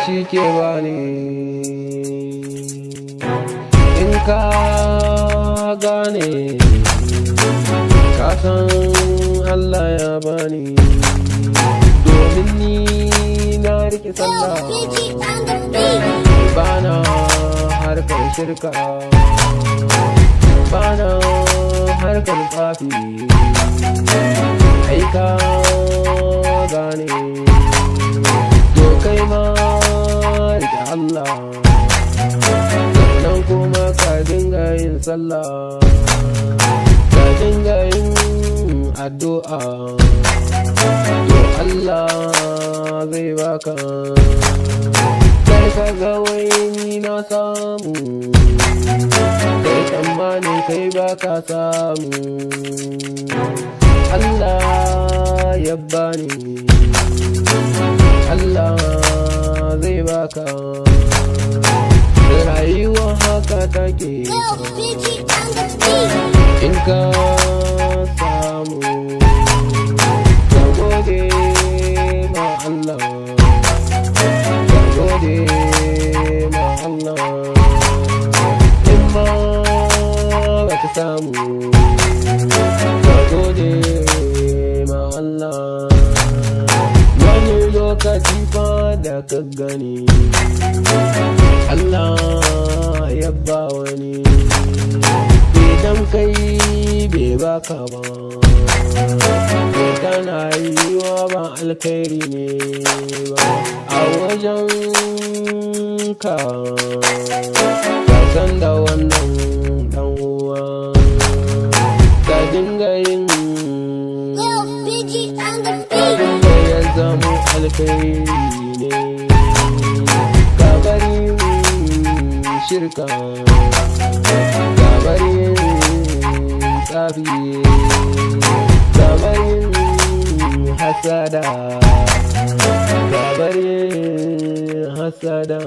Shi ke bani. In ka gane, ka san Allah ya bani, domin ni na rike sallah. LPG on the beat. Bana harkar shirka, bana harkar tsafi. Ai ka gane, to kai ma rike Allah, sannan kuma ka dinga yin sallah, ka dinga yin addu'a, to Allah zai baka. Kar ka ga wai ni na samu, kai tsammanin kai baka samu. Allah ya bani, Allah zai baka. Rayuwa haka take. LPG on the beat. In ka samu, ka gode ma Allah, ka gode ma Allah. In ma baka samu, ka gode ma Allah. Wani lokaci fa da ka gani, Allah ya ba wani. Idan kai bai baka ba, to tana yiwuwa ba alkhairi ne ba a wajen ka. Ka san da wannan, dan uwa, ka dinga yin LPG on the beat. Abin da ya zamo alkhairi ne. Ka bari shirka, ka bari tsafi, ka bari hasada, ka bari hasada.